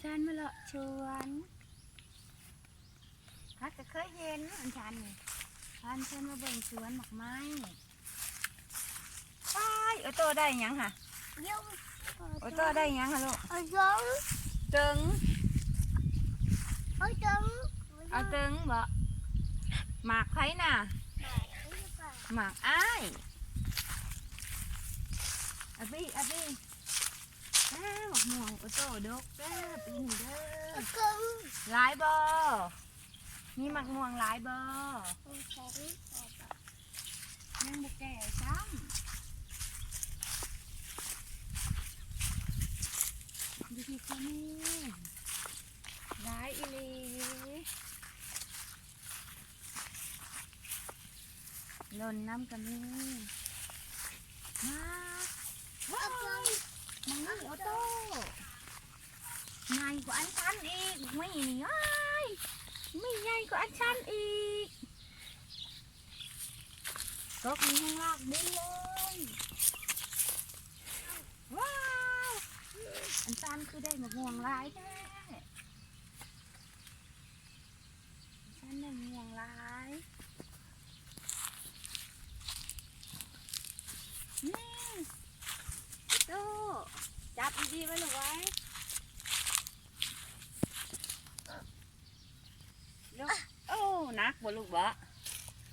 ພານມາເລາະສວນ ເຮົາກໍເຄີຍເຫັນອັນຊັນນີ້ ພານເພິ່ນມາເບິ່ງສວນໝາກໄມ້. ວ້າຍ ໂອໂຕ້ໄດ້ຫຍັງຫະ? ໂອໂຕ້ໄດ້ຫຍັງຫະລູກ? ເອົາເຖິງ ເອົາເຖິງ ເອົາເຖິງບໍ? ໝາກໃຜນະ? ໝາກອ້າຍ. ອາບີ ອາບີ ອ້າວ ໝາກມ່ວງໂອໂຕ້ດົກເດີປີນີ້ເດີ. ເອົາເຖິງ ຫຼາຍບໍ່? ມີໝາກມ່ວງຫຼາຍບໍ່? ຍັງບໍ່ແກ່ຊ້ຳ. ຢູ່ທີ່ກໍມີຫຼາຍອີ່ຫຼີ ຫຼົ່ນນຳກໍມີ. ມາ ວ້າຍ ມັນມີໂອໂຕ້ ໃຫຍ່ກວ່າອັນຊັນອີກ. ມີນີ້ ວ້າຍ ມີໃຫຍ່ກວ່າອັນຊັນອີກ. ຕົກນີ້ແຮງລາກດິນເລີຍ. ວ້າວ ອັນຊັນຄືໄດ້ໝາກມ່ວງຫຼາຍແທ້. ອັນຊັນໄດ້ໝາກມ່ວງຫຼາຍ. ນີ້ ໂຕ ຈັບດີໆໄວ້ລູກເອີຍ. ລູກ ໂອ້ ໜັກບໍ່ລູກບໍ?